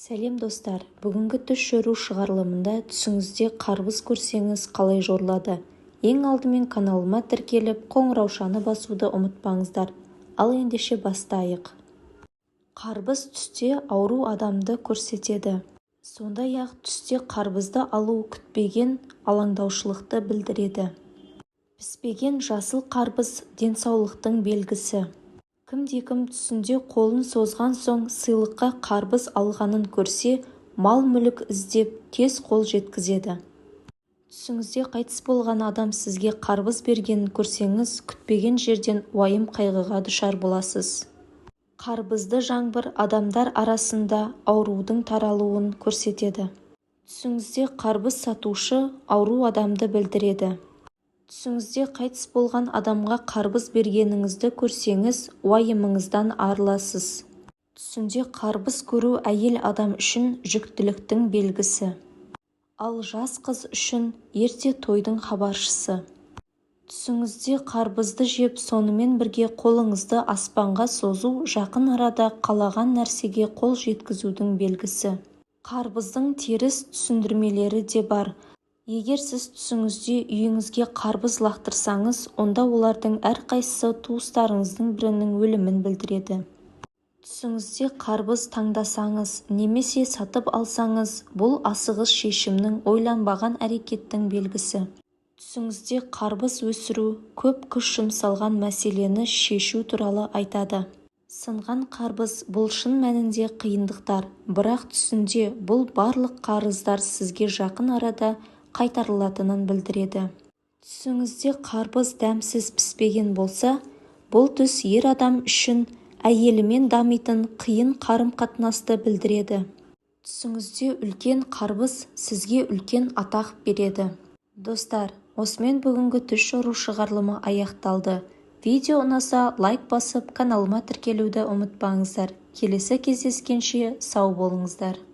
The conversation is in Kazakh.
Сәлем, достар! Бүгінгі түс жору шығарылымында түсіңізде қарбыз көрсеңіз қалай жорылады? Ең алдымен каналыма тіркеліп, қоңыраушаны басуды ұмытпаңыздар. Ал ендеше бастайық. Қарбыз түсте ауру адамды көрсетеді. Сондай-ақ түсте қарбызды алу күтпеген алаңдаушылықты білдіреді. Піспеген жасыл қарбыз денсаулықтың белгісі. Кімде-кім түсінде қолын созған соң сыйлыққа қарбыз алғанын көрсе, мал-мүлік іздеп, тез қол жеткізеді. Түсіңізде қайтыс болған адам сізге қарбыз бергенін көрсеңіз, күтпеген жерден уайым-қайғыға душар боласыз. Қарбызды жаңбыр адамдар арасында аурудың таралуын көрсетеді. Түсіңізде қарбыз сатушы ауру адамды білдіреді. Түсіңізде қайтыс болған адамға қарбыз бергеніңізді көрсеңіз, уайымыңыздан арыласыз. Түсінде қарбыз көру әйел адам үшін жүктіліктің белгісі. Ал жас қыз үшін ерте тойдың хабаршысы. Түсіңізде қарбызды жеп, сонымен бірге қолыңызды аспанға созу жақын арада қалаған нәрсеге қол жеткізудің белгісі. Қарбыздың теріс түсіндірмелері де бар. Егер сіз түсіңізде үйіңізге қарбыз лақтырсаңыз, онда олардың әрқайсысы туыстарыңыздың бірінің өлімін білдіреді. Түсіңізде қарбыз таңдасаңыз немесе сатып алсаңыз, бұл асығыс шешімнің, ойланбаған әрекеттің белгісі. Түсіңізде қарбыз өсіру көп күш жұмсалған мәселені шешу туралы айтады. Сынған қарбыз бұл шын мәнінде қиындықтар, бірақ түсінде бұл барлық қарыздар сізге жақын арада қайтарылатынын білдіреді. Түсіңізде қарбыз дәмсіз, піспеген болса, бұл түс ер адам үшін әйелімен дамитын қиын қарым-қатынасты білдіреді. Түсіңізде үлкен қарбыз сізге үлкен атақ береді. Достар, осымен бүгінгі түс жору шығарылымы аяқталды. Видео ұнаса, лайк басып, каналыма тіркелуді ұмытпаңыздар. Келесі кездескенше сау болыңыздар.